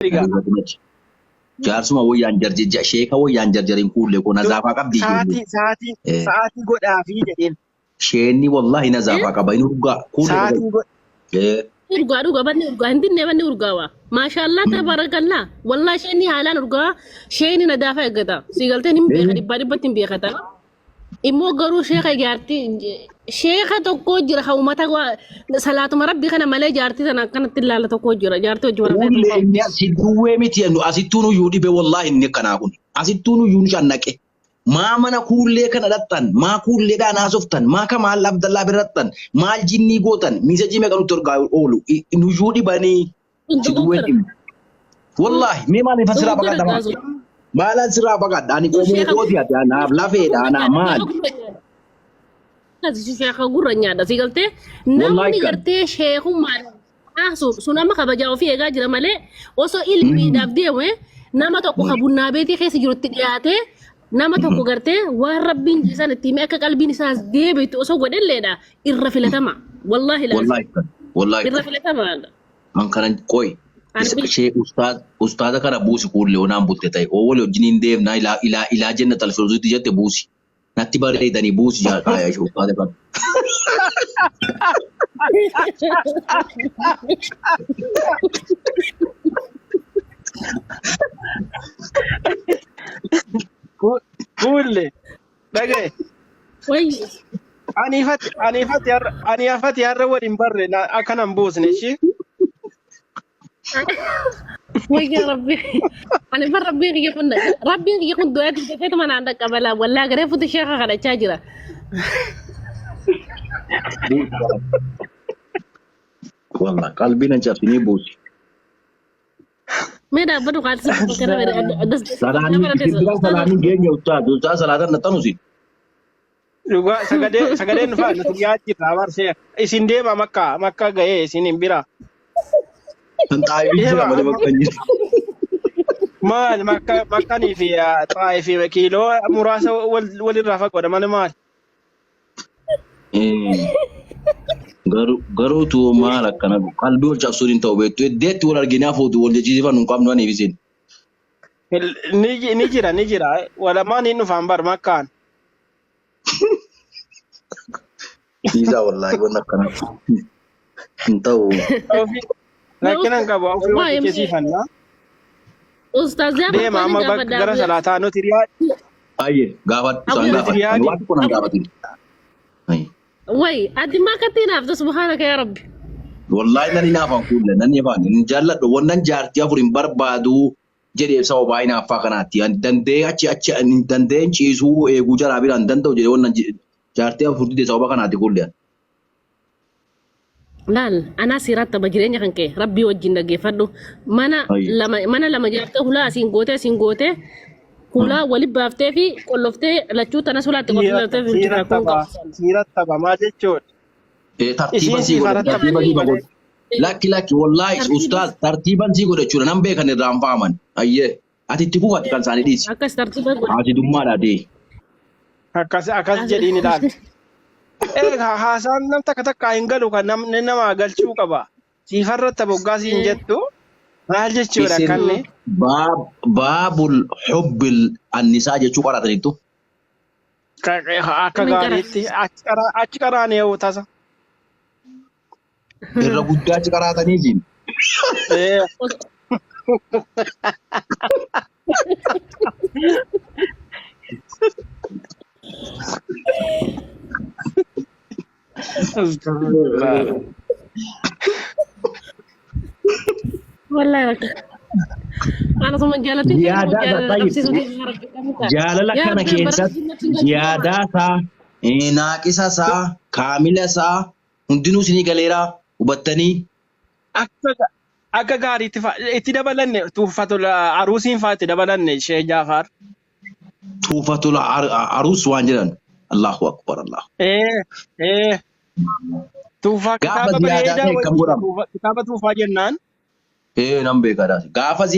Egaa. Jaarsuma wayyaan jarjija sheeka wayyaan jarjariin kuullee koo nazaafaa qabdi ijoollee. Sa'aatii sa'aatii Eh. sa'aatii godhaafii jedheen. Sheenni wallahi nazaafaa qaba inni urgaa kuullee Sa'aatii godh Eh. Urgaa dhuga banni urgaa hin dinne banni urgaawa. Maashaallah tabarakallah. Wallahi isheen haalaan urgaa isheen nadaafa eeggata. Si galteen hin beeka dhibbaa dhibbatti hin beekata. Immoo garuu sheeka jaartii sheeka tokko jira kan uummata salaatuma rabbii kana malee jaartii sana akkanatti ilaala tokko jira jaartii hojii warra Kuullee inni asi duwwee miti jennu asittuu nuyyuu dhibe wallahi inni akkanaa kun asittuu nuyyuu nu cannaqe. Maa mana kuullee kana dhaqxan maa kuulleedhaan haasoftan maa kamaal abdallaa bira dhaqxan maal jinnii gootan miisajii meeqa nutti ergaa oolu nuyyuu dhibanii si duwween dhibne. Wallaahi mee maal ifan sirraa Dogoggora baqadha maal? gaazu. Maalaan sirraa baqadha ani qomoo Sheeka kooti ati anaaf lafeedha anaa maali? Sheeka gurra nyaadha si galtee Wallaahi namni kan. gartee sheekummaan haasoo sun amma kabajaa ofii eegaa jira malee osoo ilmiidhaaf deeme nama tokko ka bunnaa beetii keessa jirutti dhiyaatee nama tokko gartee waan rabbiin isaan itti hime akka qalbiin isaas deebitu osoo godhelleedha irra filatama. Wallaahi laazim Wallaahi kan. Wallaahi irra kan. filatama. An kanan qoy. Ani Ishee ustaaza kana buusi kuullee onaan bulte ta'e oo walii wajjin hin deemna ilaa ilaa ilaa jenna talfirzuutti jette buusi. Natti bareedanii buusi jaadhaa ishee ustaaza kana. Kuulle dhagaye. Wayyi. Ani ifatti har'a waliin barre akka nan buusne ishii. Wayya rabbi. Ani bar rabbiin kiyya kun rabbiin kiyya kun du'aa dubbateetuma naan dhaqqabala wallaa garee futi sheeka kadhachaa jira. Wallah qalbii nan cabsinii buusi. Mee dhaabbatu kaalsi kana das Salaanni isin bira salaanni geenye ustaaz ustaaz salaatan naxxanusi. Dhugaa sagalee sagaleen dhufaa nuti dhiyaa jirra barsee isin deema makkaa makkaa ga'ee isin hin bira. Kan xaayifii jira Deema malee amma bakka hin jiru. maal makka makkanii fi xaayii fi kiiloo muraasa walirraa fagoodha malee maal. Garuu garuu tu maal akkana qalbii wal cabsuun hin ta'u beektu iddeetti wal arginaa fuutu wal jechisiifan hin qabnu aniif isin. Ni jira ni jira walamaan hin dhufaan bar makkaan. Dhiisaa wallaahi wanni akkanaa hin ta'u. Ofii rakkina hin qabu ofii wal Waa'ee jechisiifanna. Ustaaz Jaafar Deema Qoonni amma gaafadha. gara salaataa nuti riyaa Baay'ee gaafadhu isaan Abu nuti gaafadhu. Ani riyaadii waan tokko nan gaafatin. Ayi. Way ati maa akkatti hinaafta subhaanaka yaa rabbi. Wallaahi nan hinaafan kuulle nan hinaafan hin jaalladhu wannan jaartii afur hin barbaadu jedhee sababa baay'ee hinaaffaa kanaatti. Ani danda'ee achi achi ani danda'ee hin ciisuu eeguu jaraa biraan danda'u jedhee wannan jaartii afur dide sababa kanaatti kuulle. Laal anaa siiraatti tapha jireenya kan kee rabbii wajjin dhaggeeffadhu. Mana Ayi. lama mana lama jaartee hulaa asiin gootee asiin gootee hulaa wali baaftee fi qolloftee lachuu tanas hulaatti qolloftee fi siira jira kun tapha qabu. siira tapha maal jechuudha. Tartiiban Isiin sii siif godhe haratti tartiiban taphatti sii malee. godhe. Lakki lakki wallaahi Tartiiba ustaaz tartiiban sii godhe jechuudha nan beekan irraan faaman. Ayyee ati itti fufati kan isaanii dhiisi. Akkas tartiiba godhe. Haasidummaadha dee. Akkas akkas jedhiin ilaali. Egaa haasaan nam takka takka hin galu kan namni namaa galchuu qaba. Siifarratti boggaa siin jettu maal jechuudha Isin kanni. baabul hubbil annisaa jechuu qorataniittu. Akka Min qara. gaariitti achi qaraan yoo tasa. Irra guddaa achi qaraatanii siin. Ee, Astagfirullah. Wallahi rakka. Ana suma jaalatin kan Ziyaadaa isaa jaalala tayyib. qabsiisuu keessa rabbi qabata. Jaalala Yaa kana rabbi bara keessatti jinnatti hin galchine. ziyaadaa isaa, naaqisa isaa, kaamila isaa hundinuu isinii galeeraa hubattanii. Akka gaariitti itti dabalanne tuufatul aruusiin fa'aa itti dabalanne Sheekh Jaafaar. Tuufatul aruus waan jedhan. Allahu akbar Allah. Ee ee tuufaa Gaafa kitaaba ziyaadaa bareedaa ta'e akkam wayii godhama? kitaaba tuufaa jennaan. Ee nan beekaadha. Gaafa